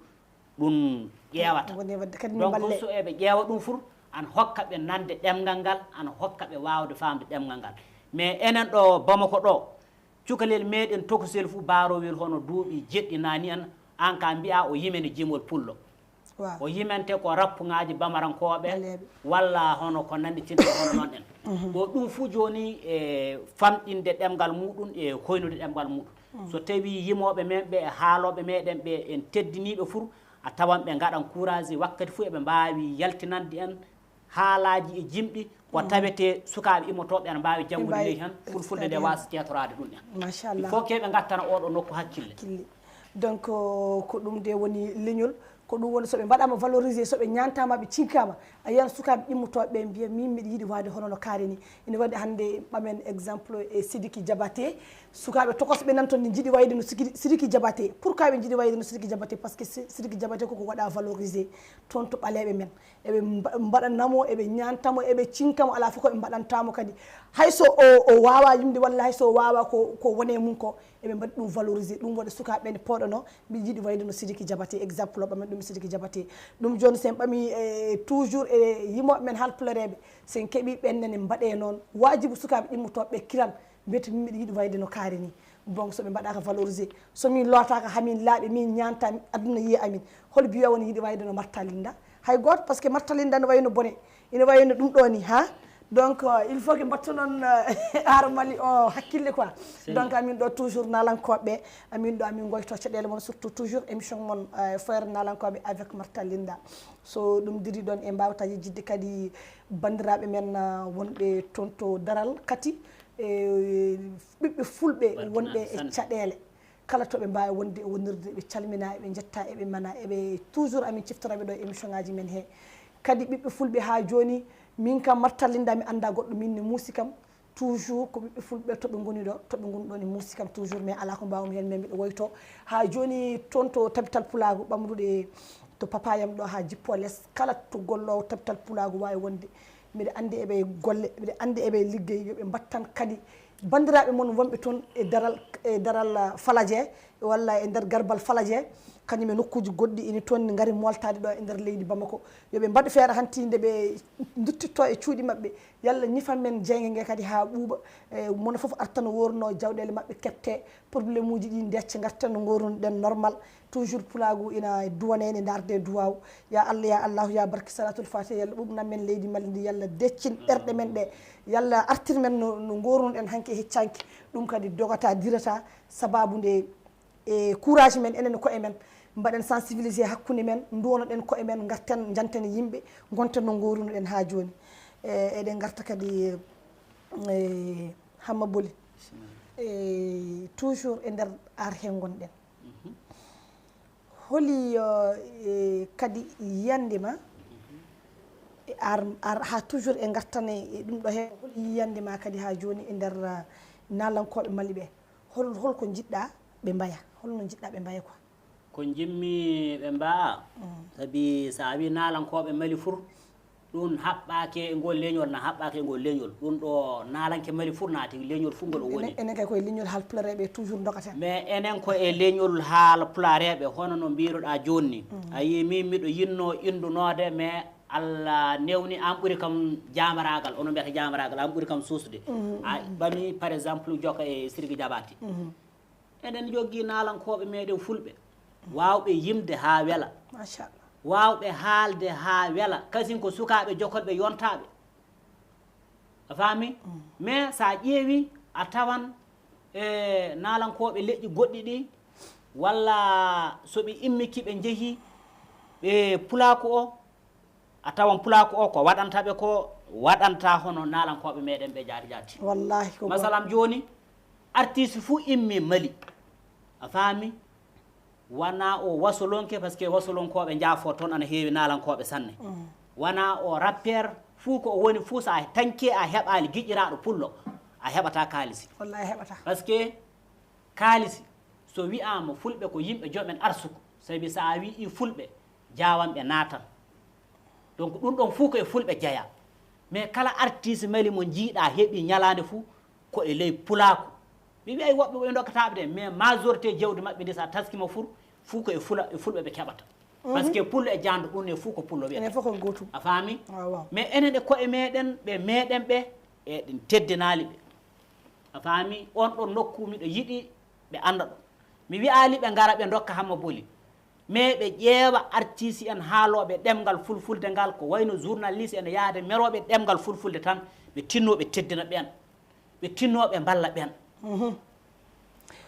ɗum ƴeewata. Woni wadde kadi min Donc mballe. So eɓe ƴeewa ɗum fur, an hokka ɓe nande ɗemngal ngal, an hokka ɓe waawde faamde ɗemngal ngal. Mais enen ɗo Bamako ɗo, cukalel meɗen tokosel fuu baarowel hono duuɓi jeɗɗi naani en, an ka mbi'a o yimene jimol pullo. Waaw. O yimante ko rappuŋaaji bamarankooɓe Ɓaleeɓe. Walla hono ko nanndi tinta hono noon en. Ko ɗum fuu jooni e famɗinde ɗemngal muɗum e hoynude ɗemngal muɗum. So tawii yimooɓe men ɓe e haalooɓe meɗen ɓe en teddiniiɓe fur, a tawan ɓe ngaɗan courage wakkati fuu eɓe mbaawi yaltinande en haalaaji e jimɗi ko tawetee sukaaɓe immotooɓe ana mbaawi janngude mbaawi ley heen fulfulde nde heen. Waasa ceetoraade ɗum en. Machallah. Fof keɓe ngattana oɗo nokku hakkille. Hakkille. Donc ko ɗum de woni leñol, ko ɗum woni so ɓe mbaɗaama valorisé, so ɓe ñaantaama, ɓe cinkama, a yiyan sukaaɓe immotooɓe ɓe mbiya min miɗa yiɗi waade hono no kaari ni. Ina waɗi hannde ɓamen exemple e Sidiki Diabaté, sukaaɓe tokosɓe nan toon ne njiɗi wayde no Siki- Sidiki Diabaté. Pourquoi ɓe njiɗi wayde no Sidiki Diabaté? Parce que Si- Sidiki Diabaté koko waɗa valorisé toon to ɓaleeɓe men. Eɓe mba- mbaɗanamo, eɓe ñaantamo, eɓe cinkamo, alaa fof ko ɓe mbaɗantamo kadi. Hay so o o waawa yimde walla hay so o waawa ko ko woni e mum ko, eɓe mbaɗi ɗum valorisé. Ɗum waɗi sukaaɓe ɓe ne pooɗono, mbiɗa yiɗi wayde no Sidiki Diabaté, exemple o ɓamen ɗum Sidiki Diabaté. Ɗum jooni so en ɓami e toujours e yimooɓe men haalpulareeɓe, so en keɓi ɓen nene mbaɗe noon. Waajibu sukaaɓe immotooɓe ɓe kiran, mbiyata min miɗa yiɗi wayde no kaari ni. Donc so ɓe mbaɗaaka valorisé, so min lootaaka hamin laaɓi, min ñaanta aduna yiya amin, hol biya woni yiɗi wayde no Marta Linda? Hay gooto, parce que Marta Linda no wayno bone, ina wayno ɗum ɗo ni ha. Donc euh, il faut que mbattu noon euh, ar Mali o hakkille quoi. Donc amin ɗo toujours naalankooɓe, amin ɗo amin goyto caɗeele mon, surtout toujours émission mon euh, Foyre naalankooɓe avec Marta Linda. So ɗum diri ɗon e mbawta yejjidde kadi banndiraaɓe men euh, wonɓe toon to daral kadi, e ɓiɓɓe fulɓe wonɓe e caɗeele, kala to ɓe mbaawi wonde e wonirde, ɓe calmina, eɓe njetta, eɓe mana, eɓe toujours amin ciftoraɓe ɗo e émission ngaji men he. Kadi ɓiɓɓe fulɓe ha joni, min kam Marta Linda mi anda goɗɗo, min ne muusi kam, toujours ko ɓiɓɓe fulɓe to ɓe ngoni ɗo, to ɓe ngoni ɗo ne muusi kam toujours, mais ala ko mbawmi hen, mais mbiɗo woyto ha joni toon to tabital pulagu ɓamruɗe to papayam ɗo ha jippo les, kala to gollowo tabital pulagu wawi wonde, mbiɗa andi eɓe golle, mbiɗa andi eɓe liggey, yoɓe mbattan kadi bandiraɓe mon wonɓe toon e daral, e daral ah, falaje walla e nder garbal falaje, kañum e nokkuuji goɗɗi ina toon, ngari moltaade ɗo e nder leydi Bamako. Yo ɓe mbaɗu feere hanti nde ɓe nduttitto e cuuɗi maɓɓe, yalla ñifan men jeynge nge kadi haa ɓuuɓa. E, mono fof arta no woorno, jawɗeele maɓɓe kepte, problème uji ɗi ndecce, ngarten no ngoorunoɗen normal. Toujours pulaagu ina duwane, ene ndaarde e duwaaw. Ya Allah, ya Allahu, ya barke salatul fatiha, yalla ɓuuɓnan men leydi Mali ndi, yalla deccin ɓerɗe men ɗe, yalla artir men no, no ngoorunoɗen hanki e heccanki. Ɗum kadi dogata, dirata, sababu nde e courage men enen e koye men, mbaɗen sensibilisé hakkunde men, nduwonoɗen koye men, ngarten, njanten e yimɓe, ngonten no ngoorunoɗen haa jooni. E, eɗen ngarta kadi, e, Hamma Boli. E, toujours e nder ar he ngonɗen. Holi, e, kadi yiyannde ma, e, ar, ar, haa toujours e ngartan e, e ɗum ɗo he, holi yiyannde ma kadi haa jooni e nder, a, naalankooɓe Mali ɓe? Hol, hol ko njiɗɗa ɓe mbaya? Holno njiɗɗa ɓe mbaya quoi? Ko njimmi ɓe mbaa. Sabi so a wii naalankooɓe Mali fur, ɗum haɓɓaake e ngol leñol, na haɓɓaake e ngol leñol. Ɗum ɗo naalanke Mali fur naati, leñol fur ngol o woni. Enen, enen kay koye leñol Haalpulareeɓe toujours ndogaten. Mais enen ko e leñol Haalpulareeɓe, hono no mbiiruɗaa jooni ni. A yii, min miɗo yinnoo inndunoode, mais Allah newni, an ɓuri kam jaamaraagal, ono mbiyata jaamaraagal, an ɓuri kam suusde. A ɓami, par exemple, Joka e Sirgi Jabaate. Eɗen njogii naalankooɓe meɗen fulɓe, waawɓe yimde haa wela, machallah, waawɓe haalde haa wela, kasin ko sukaaɓe jokolɓe yontaaɓe. A faami? Mais so a ƴeewi, a tawan e naalankooɓe leƴƴi goɗɗi ɗi, walla so ɓe immiki ɓe njehi, ɓe pulaaku o, a tawan pulaaku o ko waɗanta ɓe ko, waɗanta hono naalankooɓe meɗen ɓe jaati jaati. Wallahi ko masalam jooni, artiste fuu immi Mali. A faami? Wona o wasolonke, parce que wasolonkooɓe njaafo toon ana heewi naalankooɓe sanne. Wona o rappeur, fuu ko o woni fuu, so a tañke a heɓaali giƴiraaɗo pullo, a heɓata kaalisi. Wallahi heɓata. Parce que kaalisi, so wiyaama fulɓe ko yimɓe jomen arsuku, sabi so a wii fulɓe, jaawanɓe naatan. Donc ɗum ɗon fuu ko e fulɓe jeyaa. Mais kala artiste Mali mo njiiɗaa heɓi ñalaande fuu, ko e ley pulaaku. Mi wiyay woɓɓe ɓe ndokkataaɓe de, mais majorité jawdi maɓɓe ndi, so a taskima fur, fuu ko e fula, e fulɓe ɓe keɓata. Parce que pullo e jaando ɗum ne fuu ko pullo wiyata. Enen fof ko gootum. A faami? Waaw, waaw. Mais enen e koye meɗen, ɓe meɗen ɓe, eɗen teddinaali ɓe. A faami? On ɗon nokku miɗo yiɗi ɓe annda ɗum. Mi wiyaali ɓe ngara ɓe ndokka Hamma Boli. Mais ɓe ƴeewa artiste en haalooɓe ɗemngal fulfulde ngal, ko wayno journaliste en yaade merooɓe ɗemngal fulfulde tan, ɓe tinnoo ɓe teddina ɓeen. Ɓe tinnoo ɓe mballa ɓeen.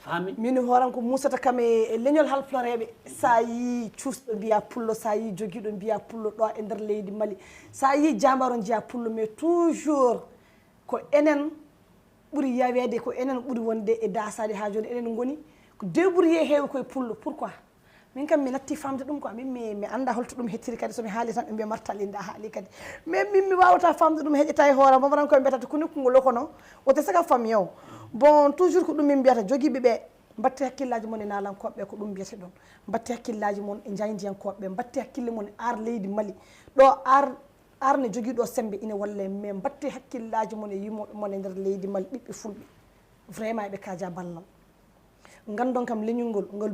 Faami? Min hooram ko muusata kam e, e leñol halfloreeɓe. So a yii cuusɗo mbiya pullo, so a yii jogiiɗo mbiya pullo ɗo e nder leydi Mali. So a yii jaambaaro njiya pullo, mais toujours ko enen ɓuri yaweede, ko enen ɓuri wonde e daasaade haa jooni. Enen ngoni ko débrouillé heewi koye pullo. Pourquoi? Min kam mi natti famde ɗum quoi. Min mi, mi annda holto ɗum hettiri kadi. So mi haali tan ɓe mbiya Martal Inda haali kadi. Mais min mi waawata famde ɗum, heƴata e hoore am. Bamarankoɓe mbiyata to kuni kongo loko no, o te saka fami o. Bon, toujours ko ɗum min mbiyata jogiiɓe ɓe. Mbatte hakkillaaji mon e naalankooɓe ɓe, ko ɗum mbiyete ɗon. Mbatte hakkillaaji mon e njaayndiyankooɓe ɓe. Mbatte hakkille mon e ar leydi Mali. Ɗo ar, ar ne jogii ɗo semmbe ine walla en, mais mbatte hakkillaaji mon e yimooɓe mon e nder leydi Mali, ɓiɓɓe fulɓe. Vraiment eɓe kaaja ballal. Nganndon kam leñol ngol, ngol,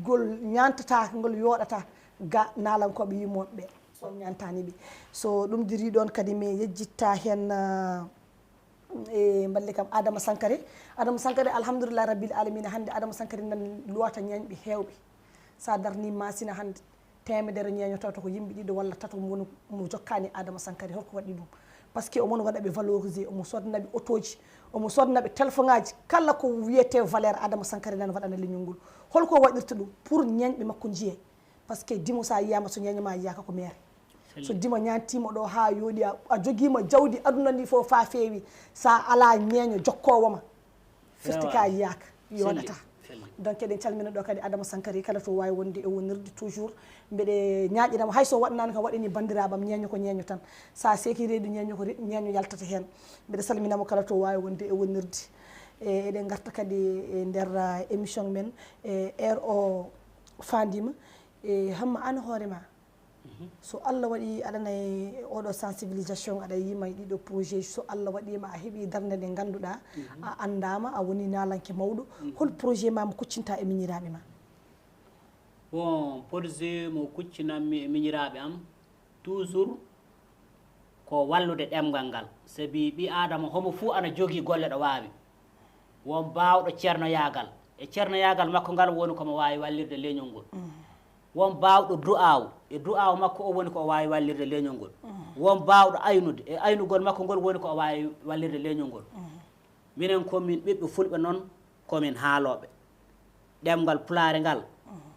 ngol ñaantataake, ngol yooɗata ga naalankooɓe yimooɓe ɓe. So ñaantaani ɓe. So ɗum dirii ɗoon kadi mi yejjitta heen, ah, e mballe kam Adama Sankare. Adama Sankare, alhamdulillahi rabbil alamina, hannde Adama Sankare nan luwata ñeeñɓe heewɓe. So a darni Masina hannde, teemedere ñeeño tawata ko yimɓe ɗiɗo walla tato mo woni mo jokkaani Adama Sankare. Holko waɗi ɗum? Parce que omo waɗa ɓe valorisé, omo soodana ɓe otooji, omo soodana ɓe téléphone aaji, kala ko wiyetee valeur Adama Sankare nan waɗana leñol ngol. Holko waɗirta ɗum pour ñeeñɓe makko njiyee? Parce que dimo so a yiyaama, so ñeeño ma yiyaaka ko meere. So dimo ñaantiima ɗo haa yooɗi, a, a jogiima jawdi aduna ndi fof faa feewi, so a alaa ñeeño jokkoowo ma, firti ka yiyaaka, yooɗata. Donc eɗen calmina ɗo kadi Adama Sankari kala to waawi wonde e wonirde toujours. Mbeɗe ñaaƴinamo, hay so waɗanaani kam, waɗani banndiraaɓe am, ñeeño ko ñeeño tan. So a seeki reedu ñeeño ko re-, ñeeño yaltata heen. Mbeɗe salminamo kala to waawi wonde e wonirde. E, eɗen ngarta kadi e nder, ah, émission men, e, heure o faandiima. E, Hamma, aan hoore ma, so Allah waɗi aɗa nana e oɗo sensibilisation, aɗa yima e ɗiɗo projet, so Allah waɗima a heɓi darnde nde ngannduɗaa, a anndaama, a woni naalanke mawɗo, hol projet ma mo kuccinta e miñiraaɓe ma? Bon, projet mo kuccinanmi e miñiraaɓe am, toujours ko wallude ɗemngal ngal. Sabi ɓii Aadama homo fuu ana jogii golle ɗo waawi. Won baawɗo ceernoyaagal. E ceernoyaagal makko ngal woni ko mo waawi wallirde leñol ngol. Won baawɗo du'aawu. E du'aawu makko o woni ko o waawi wallirde leñol ngol. Won baawɗo aynude. E aynugol makko ngol woni ko o waawi wallirde leñol ngol. Minen ko min ɓiɓɓe fulɓe noon, ko min haalooɓe. Ɗemngal pulaare ngal,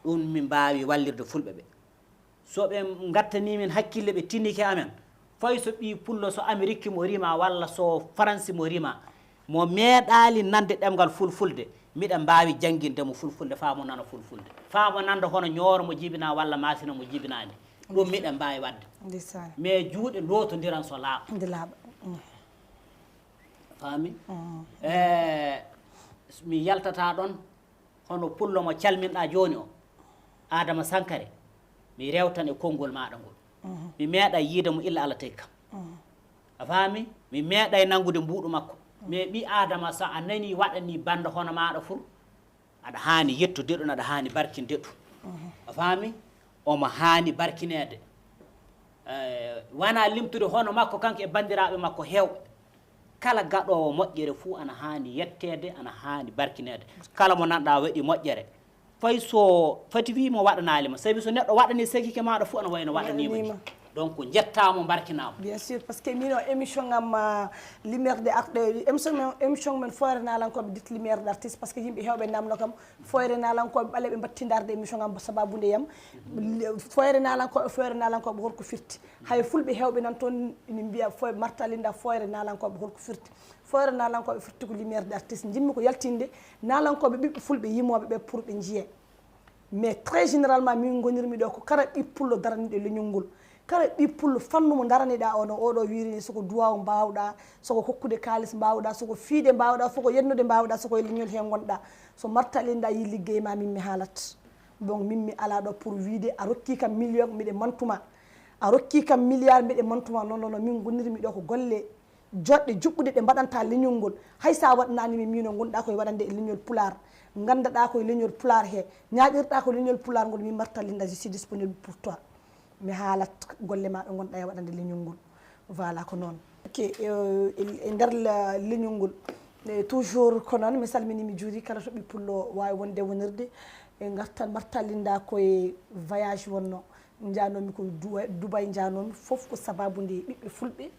ɗum min mbaawi wallirde fulɓe ɓe. So ɓe ngattanii min hakkille, ɓe tinike amen, fay so ɓii pullo, so Amerikki mo rima, walla so Faransi mo rima, mo meeɗaali nande ɗemngal fulfulde, miɗen mbaawi jannginde mo fulfulde faa mo nana fulfulde. Faa mo nanda hono ñooro mo jibinaa walla maasina mo jibinaani. Ɗum miɗen mbaawi waɗde. Ndeysaan. Mais juuɗe lootondiran so laaɓa. Nde laaɓa. Mm. Faami? Mm. E, mi yaltata ɗon, hono pullo mo calminɗaa jooni o, Adama Sankare, mi rewtan e konngol maaɗa ngol. Mhm. Mi meeɗa yiide mo illa Allah tagi kam. Mhm. A faami? Mi meeɗay nanngude mbuuɗu makko. Mhm. Mais ɓii Adama, so a nanii waɗanii bannda hono maaɗa fur, aɗa haani yettude ɗum, aɗa haani barkinde ɗum. Mhm. A faami? Omo haani barkineede. Eh, wona limtude hono makko kanko e banndiraaɓe makko heewɓe. Kala gaɗoowo moƴƴere fuu ana haani yetteede, ana haani barkineede. Kala mo nanɗaa waɗi moƴƴere, fay so fati wii mo waɗanaali ma, sabi so neɗɗo waɗanii sakike maaɗa fuu, ana wayno waɗanii ma. Waɗanii ma. Donc, njettaa mo, mbarkinaa mo. Bien sûr, parce que min o émission am, ah, lumière de art, eh, émission men, émission men Foire Naalankooɓe dit lumière d'artiste, parce que yimɓe heewɓe namno kam, Foire Naalankooɓe ɓaleeɓe mbattindarde émission am sababu nde yam. Foire Naalankooɓe, Foire Naalankooɓe holko firti? Hay fulɓe heewɓe nan toon ina mbiya fo-, Marta Linda, Foire Naalankooɓe holko firti? Foire Naalankooɓe firti ko lumière d'artiste. Njimmi ko yaltinde Naalankooɓe ɓiɓɓe fulɓe yimooɓe ɓe pour ɓe njiyee. Mais très généralement, min ngonirmi ɗo ko kala ɓii pullo daraniiɗo leñol ngol. Kala ɓii pullo fannu mo daraniɗaa o no oɗo wiiri ni, soko duwaaw mbaawɗaa, soko hokkude kaalis mbaawɗaa, soko fiide mbaawɗaa, soko yennude mbaawɗaa, soko e leñol he ngonɗaa. So Marta Linda yii liggey ma, min mi haalat. Donc, min mi alaa ɗo pour wiide a rokkii kam million, miɗe mantuma. A rokkii kam milliard, miɗe mantuma. Non, non, non, min ngonirmi ɗo ko golle joɗɗe, juɓɓuɗe ɗe mbaɗanta leñol ngol. Hay so a waɗanaani mi miino, ngonɗaa koye waɗande e leñol Pulaar. Nganndaɗaa koye leñol Pulaar he. Ñaaƴirɗaa ko leñol Pulaar ngol, min Marta Linda, je suis disponible pour toi. Mi haalat golle ma ɗo ngonɗaa e waɗande leñol ngol. Voilà, ko noon. Ok, eh, e, e nder la-, leñol ngol, eh, toujours ko noon, mi salmini, mi juuri kala to ɓii pullo waawi wonde wonirde. E ngartan Marta Linda koye voyage wonno. Njanoomi ko Duwa-, Dubai njanoomi, fof ko sababu nde ɓiɓɓe fulɓe,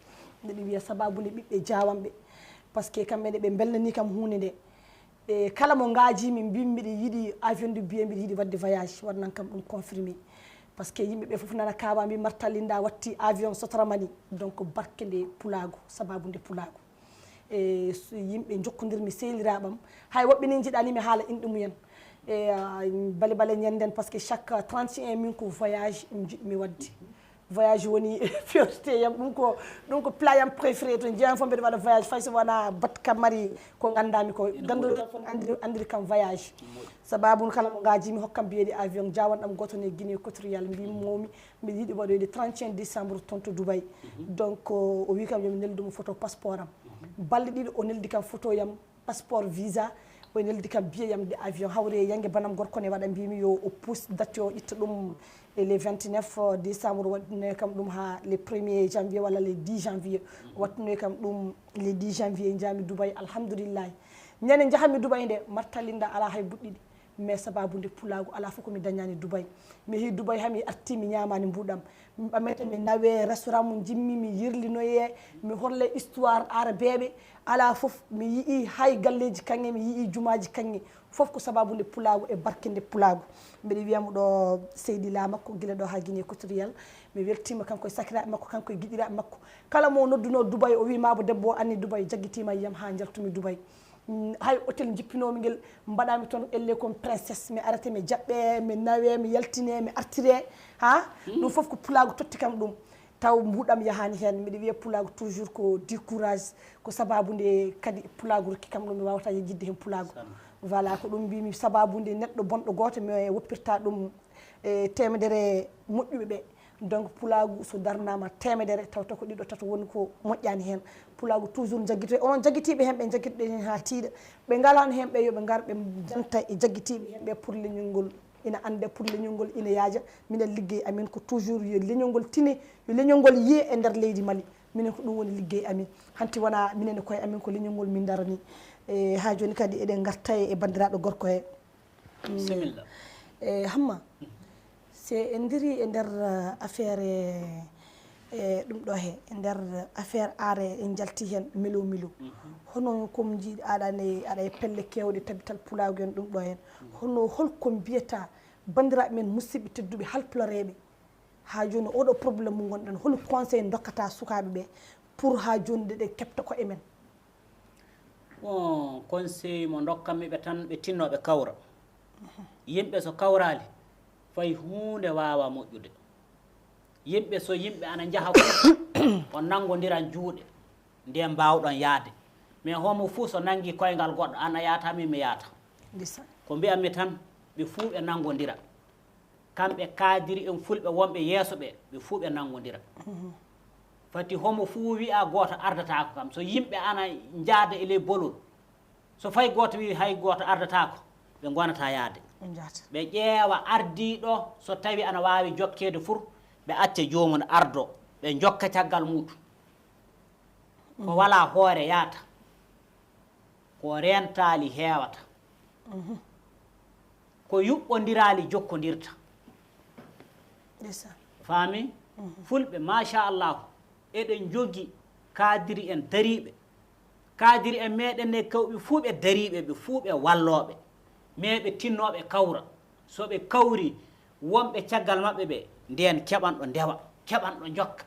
nde ɓe wiya sababu nde ɓiɓɓe jaawanɓe. Parce que kamɓe ne ɓe mbelnanii kam huunde nde. E kala mo ngaajimi, mbimi mbiɗa yiɗi avion de billet, mbiɗa yiɗi waɗde voyage, waɗanan kam ɗum confirmé. Parce que yimɓe ɓe fof nana kaawa, mbi Marta Linda watti avion Sotramani. Donc barke nde pulaagu, sababu nde pulaagu. E s-, yimɓe njokkondirmi, sehliraaɓam. Hay woɓɓe ni njiɗani mi haala inɗe mumen. E, ah, bale bale ñanden, parce que chaque trente et un min ko voyage njiɗmi waɗde. Voyage woni fierté yam, ɗum ko, ɗum ko plan yam préféré. To jeyan fof mbeɗa waɗa voyage, fay so wona batte kam mari ko nganndaami ko. Ganduɗo tan fof andiri, andiri kam voyage. Sababu kala mo ngaajimi hokkam billet de avion, jaawanɗam gooto ne Guinée équatoriale, mbimi momi mbiɗa yiɗi waɗoyde trente et un décembre toon to Dubaï. Donc, o wi kam yomi neldu mo photo passeport am. Balɗe ɗiɗi o neldi kam photo yam, passeport, visa, o neldi kam billet yam de avion, hawri e yange banam gorko ne waɗa, mbimi yo o pousse date o, ƴetta ɗum e le vingt-neuf décembre, waɗɗinoy kam ɗum ha le premier janvier walla le dix janvier. Waɗɗinoy kam ɗum le dix janvier, njami Dubaï, alhamdulillahi. Ñande njahanmi Dubaï nde, Marta Linda, ala hay buɗɗiɗi. Mais sababu nde pulaagu, alaa fof ko mi dañaani Dubaï. Mi yehi Dubaï, haa mi arti, mi ñaamaani mbuuɗam. Mi ɓamete, mi nawe restaurant mo njimmi, mi yirlinoye, mi holle histoire arabeeɓe. Alaa fof, mi yi'i hay galleeji kaŋŋe, mi yi'i jumaaji kaŋŋe. Fof ko sababu nde pulaagu e barke nde pulaagu. Mbiɗa wiya mo ɗo seydi laa makko, gila ɗo haa Guinée équatoriale. Mi weltiima kanko e sakiraaɓe makko, kanko e giɗiraaɓe makko. Kala mo noddunoo Dubaï, o wi'i maa bo debbo o anni Dubaï, jaggitiima yiyam haa njaltumi Dubaï. Mm, hay hôtel njippinoomi ngel, mbaɗaami toon elle comme princesse, mi arete, mi jaɓɓe, mi nawe, mi yaltine, mi artire, ha? Ɗum fof ko pulaagu totti kam ɗum. Taw mbuuɗam yahaani heen. Mbiɗa wiya pulaagu toujours ko du courage, ko sababu nde kadi pulaagu rokki kam ɗum, mi waawata yejjitde heen pulaagu. Voilà, ko ɗum mbimi, sababu nde neɗɗo bonɗo gooto mi woppirta ɗum e teemedere moƴƴuɓe ɓe. Donc, pulaagu so darnaama teemedere, tawta ko ɗiɗo, tato woni ko moƴƴaani heen. Pulaagu toujours jaggitoy. Onon jaggitiiɓe heen, ɓe jaggitoɗen heen haa tiiɗa. Ɓe ngalaano heen ɓe, yo ɓe ngar, ɓe janta e jaggitiiɓe heen ɓe pour leñol ngol. Ina annde pour leñol ngol ina yaaja. Minen liggey amen ko toujours yo leñol ngol tine, yo leñol ngol yiye e nder leydi Mali. Minen ko ɗum woni liggey amen. Hanti wona minen e koye amen ko leñol ngol min darani. E, haa jooni kadi eɗen ngarta e banndiraaɗo gorko he. Bisimilla. E, Hamma, si en ndiri e nder, eh, affaire, e, e, ɗum ɗo he, e nder affaire are en njalti heen milo milo. Hono ko njiiɗa aɗa ne, aɗa e pelle keewɗe tabital pulaagu en ɗum ɗo heen. Hono holko mbiyata banndiraaɓe men musidɓe tedduɓe halpulareeɓe? Haa jooni oɗo problème mo ngonɗen, hol conseil dokkata sukaaɓe ɓe pour haa jooni ɗe ɗe keɓta ko e men? Bon, conseil mo dokkatmi ɓe tan, ɓe tinno ɓe kawra. Yimɓe so kawraali, fay huunde waawa moƴƴude. Yimɓe so yimɓe ana njaha fof, on nanngondiran juuɗe, nde mbaawɗon yahde. Mais homo fuu so nanngi koyngal goɗɗo, an a yahata, min mi yahata. Ndisa. Ko mbiyanmi tan, ɓe fuu ɓe nanngondira. Kamɓe kaadiri en fulɓe wonɓe yeeso ɓe, ɓe fuu ɓe nanngondira. Fati homo fuu wiya gooto ardataako kam. So yimɓe ana njahda e ley bolol, so fay gooto wiyi hay gooto ardataako, ɓe ngonata yahde. Ɓe njahata. Ɓe ƴeewa ardiiɗo, so tawi ana waawi jokkeede fur, ɓe acca joomum ardo, ɓe njokka caggal muuɗum. Ko walaa hoore yahata, ko reentaali heewata. Ko yuɓɓondiraali jokkondirta. Ndeysan. Faami? Fulɓe, machallahu, eɗen njogi kaadiri en dariiɓe. Kaadiri en meɗen ne kawɓe fuu ɓe dariiɓe, ɓe fuu ɓe wallooɓe. Mais ɓe tinnooɓe kawra. So ɓe kawri, wonɓe caggal maɓɓe ɓe, ndeen keɓan ɗo ndewa, keɓan ɗo njokka.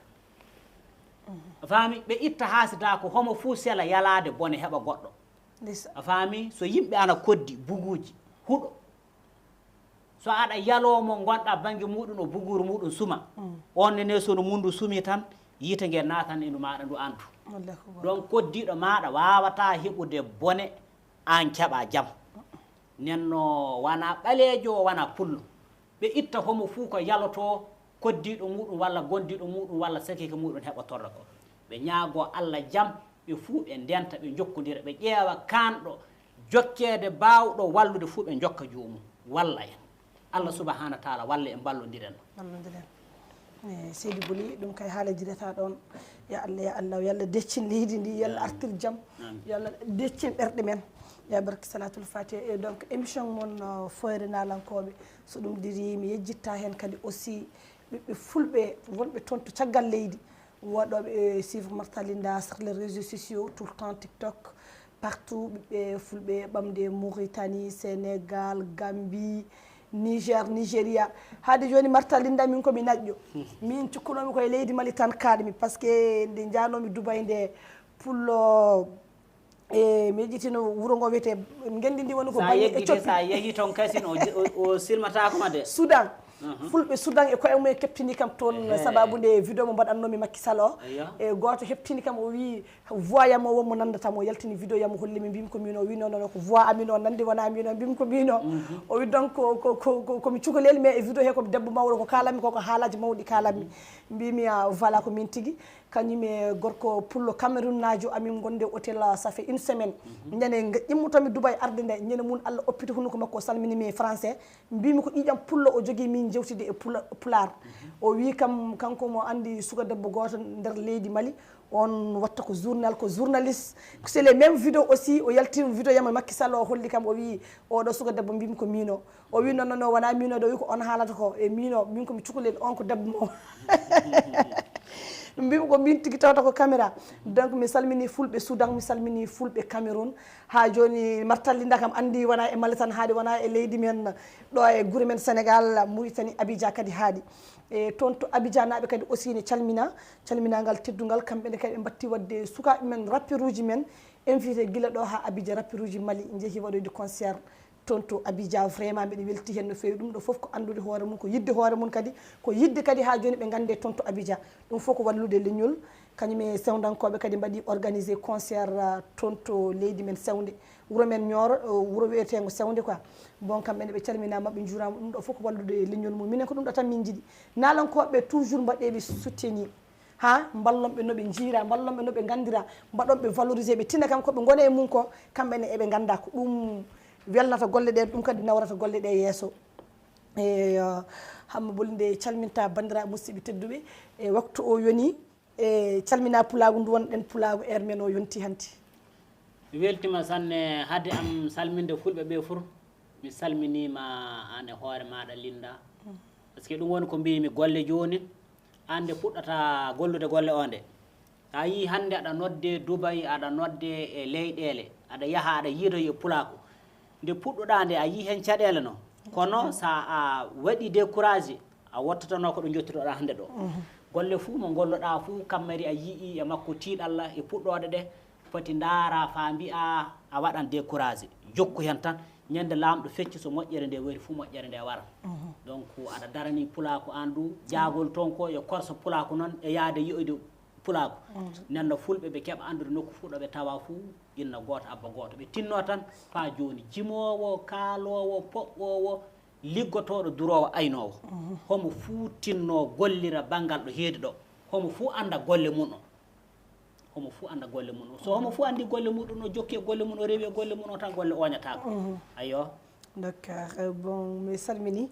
A faami? Ɓe itta haasidaaku, homo fuu sela yalaade bone heɓa goɗɗo. Ndeysan. A faami? So yimɓe ana koddi buguuji, huɗo. So aɗa yaloo mo ngonɗa bannge muuɗum o buguuru muuɗum suma. On ne, ne so no mundu sumi tan, yiite nge naatan e ndu maaɗa ndu antu. Allahu akbar. Donc koddiiɗo maaɗa waawataa heɓude bone, aan keɓa jam. Nenno wona ɓaleejo, wona pullo. Ɓe itta homo fuu ko yalotoo koddiiɗo muuɗum walla gondiiɗo muuɗum walla sakiike muuɗum heɓa torra ko. Ɓe ñaagoo Alla jam, ɓe fuu ɓe ndenta, ɓe njokkondira, ɓe ƴeewa kaanɗo jokkeede, baawɗo wallude fuu, ɓe njokka joomum walla en. Alla subahanahu wa taala walla en, mballondiren. Mballondiren. Eh, Seydi Buli, ɗum kay haala jirata ɗoon. Ya Allah, ya Allah, yo Allah deccin leydi ndi, yo Allah artir jam, yo Allah deccin ɓerɗe men. Ya barke Salatul Fatiha. E donc émission mon, euh, Fooyre Naalankooɓe, so ɗum diri, mi yejjitta heen kadi aussi ɓiɓɓe fulɓe wonɓe toon to caggal leydi, waɗooɓe, eh, suivre Martha Linda sur les réseaux sociaux, tout le temps TikTok, partout, ɓiɓɓe fulɓe ɓamde Mauritanie, Sénégal, Gambie, Niger, Nigeria. Haade jooni Martha Linda, min ko mi naƴƴo. Min cukkunoomi koye leydi Mali tan kaaɗmi, parce que nde njanoomi Dubai nde, pullo, e mi yejjitino wuro ngo wiyetee, ngenndi ndi woni ko sa bannge yeggi de, Éthiopie. Sa yehi toon kasin o, o, o silmataako ma de. Soudan. Fulɓe Soudan e koye mumen keptini kam toon, sababu nde vidéo mo mbaɗannoomi Macky Sall o. Eya. E gooto heptini kam, o wii voix yam o won mo nanndata mo, yaltini vidéo yam o holli mi, mbimi ko min o, wi non, non, ko voix amin o nanndi, wona min o, mbimi ko min o. O wi donc ko, ko, ko, ko, ko mi cukalel, mais e vidéo he ko debbo mawɗo ko kaalammi ko, ko haalaaji mawɗi kaalammi. Mbimi, ah, voilà ko min tigi. Kañum e gorko pullo Cameroun naajo amin ngonde hôtel, ah, ça fait une semaine. Ñande nge-, immotomi Dubai arde nde, ñande mum Allah oppiti hunnuko makko, o salmini mi e français. Mbimi ko ƴiƴam pullo o jogii min jewtide e pula-, pulaar. O wi kam, kanko mo andi suka debbo gooto nder leydi Mali, on watta ko journal, ko journaliste. C'est les mêmes vidéos aussi, o yaltini vidéo yam e Macky Sall, o holli kam, o wi oɗo suka debbo mbimi ko min o. O wi non, non, non, wona min o, o wi ko on haalata ko e min o, min ko mi cukalel, on ko debbo mo. Mbimi ko min tigi tawata ko caméra. Donc mi salmini fulɓe Soudan, mi salmini fulɓe Cameroun. Ha joni Martha Linda kam andi wona e Mali tan haaɗi, wona e leydi men ɗo e gure men Sénégal, Mauritanie, Abidjan kadi haaɗi. E toon to Abidjan naaɓe kadi aussi ne calmina, calminagal teddungal, kamɓe ne kadi ɓe mbatti wadde sukaɓe men, rapperuji men, invité gila ɗo ha Abidjan, rapperuji Mali njeehi waɗoyde concert. Toon to Abidjan, vraiment mbiɗa welti heen no feewi. Ɗum ɗo fof ko anndude hoore mum, ko yiɗde hoore mum kadi, ko yiɗde kadi haa jooni ɓe nganndee toon to Abidjan. Ɗum fof ko wallude leñol. Kañum e sewndankooɓe kadi mbaɗi organisé concert, ah, toon to leydi men sewnde. Wuro men Nioro, eh, wuro wiyeteengo sewnde quoi. Bon, kamɓe ne ɓe calminaama, ɓe njuuraama. Ɗum ɗo fof ko wallude leñol mum. Minen ko ɗum ɗo tan min njiɗi. Naalankooɓe toujours mbaɗee ɓe soutenir. Ha mballon ɓe no ɓe njiira, mballon ɓe no ɓe nganndira, mbaɗon ɓe valorisé, ɓe tina kam ko ɓe ngoni e mum ko, kamɓe ne eɓe ngannda ko ɗum welnata golle ɗe, ɗum kadi nawrata golle ɗe yeeso. E, uh, Hamma Bolde calminta banndiraaɓe musidɓe tedduɓe. E waktu o yoni, e calmina pulaagu ndu wonɗen pulaagu, heure men o yonti hannde. Mi weltima sanne. Hade am salminde fulɓe ɓe fur, mi salminima an e hoore maɗa Linda. Parce que ɗum woni ko mbimi golle joni, an nde puɗɗata gollude golle o nde, a yi hannde aɗa nodde Dubai, aɗa nodde e leyɗele, aɗa yaha aɗa yiidoy e pulaaku. Nde puɗɗuɗa nde a yi hen caɗele no, kono sa a waɗi découragé, a wottatano ko ɗo jottutoɗa hannde ɗo. Golle fuu mo golloɗa fuu, kammari a yii e makko tiiɗalla e puɗɗoɗe ɗe, poti ndaara fa mbi'a a waɗan découragé. Jokku hen tan, ñande lamɗo fecci so moƴƴere nde wari fuu moƴƴere nde wara. Donc aɗa darani pulaaku an du, jaagol toon ko e korso pulaaku noon e yaade yi'oyde pulaaku. Nenno fulɓe ɓe keɓa anndude nokku fuu ɗo ɓe tawa fuu inna gooto abba gooto. Ɓe tinno tan faa jooni, jimoowo, kaaloowo, poɓɓoowo, liggotooɗo, duroowo, aynoowo. Homo fuu tinno gollira banngal ɗo heedi ɗo. Homo fuu annda golle mum o. Homo fuu annda golle mum o. So homo fuu anndi golle muɗum o, jokki e golle mum o, rewi e golle mum o, tan golle oñataako. Ayo. D'accord. Bon, mi salmini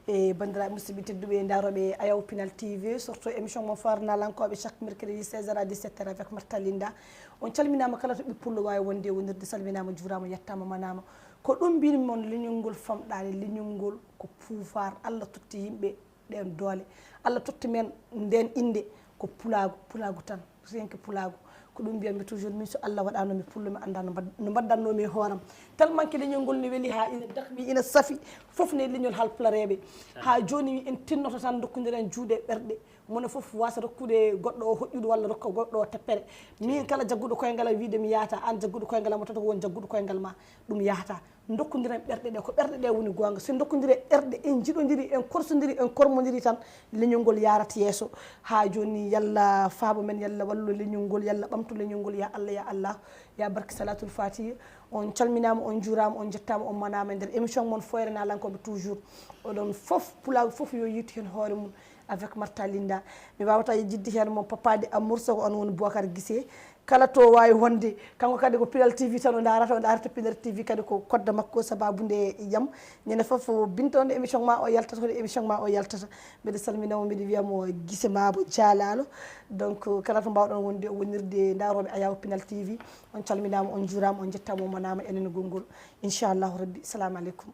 e banndiraaɓe musidɓe tedduɓe e ndarooɓe Ayaw Pinal T V, surtout émission mo farnalankooɓe chaque mercredi seize heures à dix-sept heures avec Martha Linda. On calminaama kala to ɓippullo waawi wonde e wonirde, salminaama, juuraama, yettaama, manaama. Ko ɗum mbimi mon, leñol ngol famɗaani, leñol ngol ko pouvoir. Allah totti yimɓe ɗen doole. Allah totti men nden innde, ko pulaagu, pulaagu tan, rien que pulaagu. Ko ɗum mbiyammi toujours, min so Allah waɗano mi pullo, mi annda no mbad-, no mbaddannomi e hooram. Tellement que leñol ngol ne weli haa ina dakmi, ina safi, fof ne leñol haalpulareeɓe. Haa jooni en tinnoto tan dokkondiren juuɗe ɓerɗe. Mono fof wasa rokkude goɗɗo o hoƴƴude walla rokka goɗɗo o teppere. Min kala jagguɗo koyngal am wiide mi yahata, aan jagguɗo koyngal am o tata ko won jagguɗo koyngal ma, ɗum yahata. Dokkondiren ɓerɗe ɗe, ko ɓerɗe ɗe woni goonga. So dokkondire ɓerɗe, en njiɗondiri, en korsondiri, en kormondiri tan, leñol ngol yarat yeeso. Haa jooni, yalla faabo men, yalla wallu leñol ngol, yalla ɓamtu leñol ngol, ya Allah, ya Allah, ya barke Salatul Fatiha. On calminaama, on njuuraama, on njettaama, on manaama e nder émission mon Fooyre Naalankooɓe toujours. Oɗon fof, pulaagu fof yo yiitu heen hoore mum avec Martha Linda. Mi waawata yejjitde heen mo papaade Amour Sow, ko on woni Boubacar Guissé. Kala to waawi wonde, kanko kadi ko Pinal T V tan o ndaarata, o ndaarata Pinal T V kadi ko kodda makko, sababu nde yam. Ñande fof bintoonde émission ma o yaltata, hoto émission ma o yaltata. Mbeɗa salmina mo, mbeɗa wiya mo Guissé Mabo Dialalo. Donc, kala to mbaawɗon wonde, o wonirde ndarooɓe Ayaw Pinal T V. On calminaama, on njuuraama, on njettaama, on manaama, enen e gongol. Inchallahu Rabbi. Salamu aleykum.